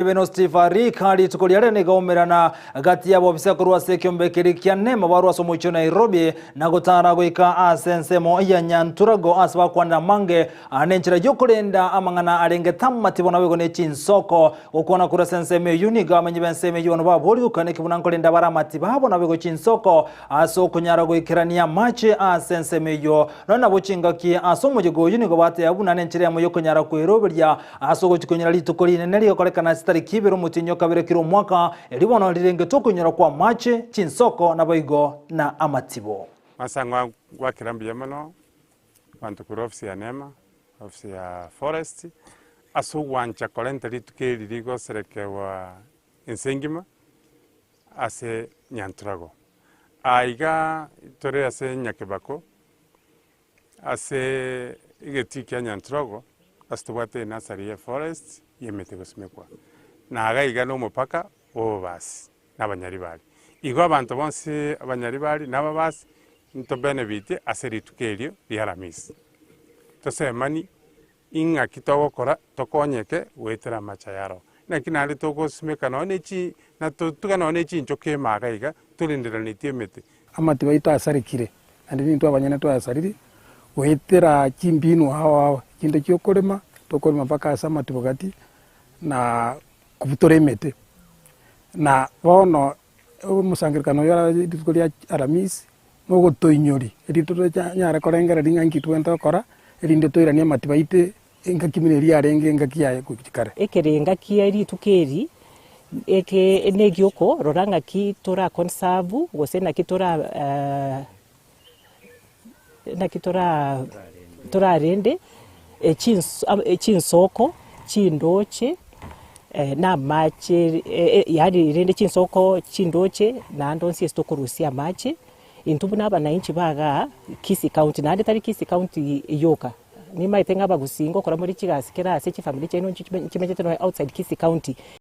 Beno Steve Arika rituko riare nigo aumerana gati y'abobisa korwa ase ekiombe keria kia NEMA barwa ase omochie o Nairobi na gotara goika ase ensemo ya Nyanturago ase bakwanera amange aa nenchera y'okorenda amang'ana arenge tamatibo naboigo ne chinsoko. Gokwana korwa ase ensemo eyio nigo abamenyi b'ensemo eyio bono baboria gokana eki buna nkorenda bare amatibo abo naboigo chinsoko ase okonyara goikerania amache ase ensemo eyio. Nonya nabo chingaki ase omoyega oyio nigo bateba buna nenchera eyemo y'okonyara kweroberia Ase ogochia konyora rituko rinene rigokorekana ase chitariki ibere omotienyi o kabere kera omwaka, erio bono rirenge okonyora kw'amache, chinsoko, naboigo na amatibo. Ase ngwakera mbuya mono abanto korwa ofisi ya NEMA, ofisi ya forest, ase ogwancha korenta rituko eri rigoserekewa ense engima ase Nyanturago. Aiga tore ase Nyakebako. Ase egetii kia Nyantrogo ase tobwate enasari ye forest y'emete gosimekwa, na iga iga nomopaka bw'obobasi na abanyaribari. Igo abanto bonsi abanyaribari na ababasi ntobenefite ase rituko erio ria Aramisi. Tosemani ing'aki togokora tokonyeke goetera amache aya aro. Naki naende togosimeka nonya ne chi na totuga nonya ne chinchoka ime iga iga torenderaneti emete. Amatibo aito asarekire, naende nintwe abanyene twayasaririe, goetera chimbinu ao ao, chinde chi'okorema, tokorema mpaka ase amatibo gati, na kobutora emete. Na bono omosangererekano oyo ore rituko ria Aramisi, na ogotoinyori, erinde tonyare korengereria ng'a inki tobwenerete gokora, erinde toiranie amatibo aito engaki buna eria yarenge engaki yaye gochia kare. Ekerenga kia rituko eri, eke negioko rora ng'aki tora conserve gose naki tora naki tora torarende chinsoko, chindoche na amache yaani rende chinsoko, chindoche naende onsi ase tokorusia amache, intwe buna abanainchi ba igaa Kisii county naende tari Kisii county yoka, nimaete ng'a abagusii ngokora more chigasi kera ase chifamiri chiaino nchimenyete nonye outside Kisii county.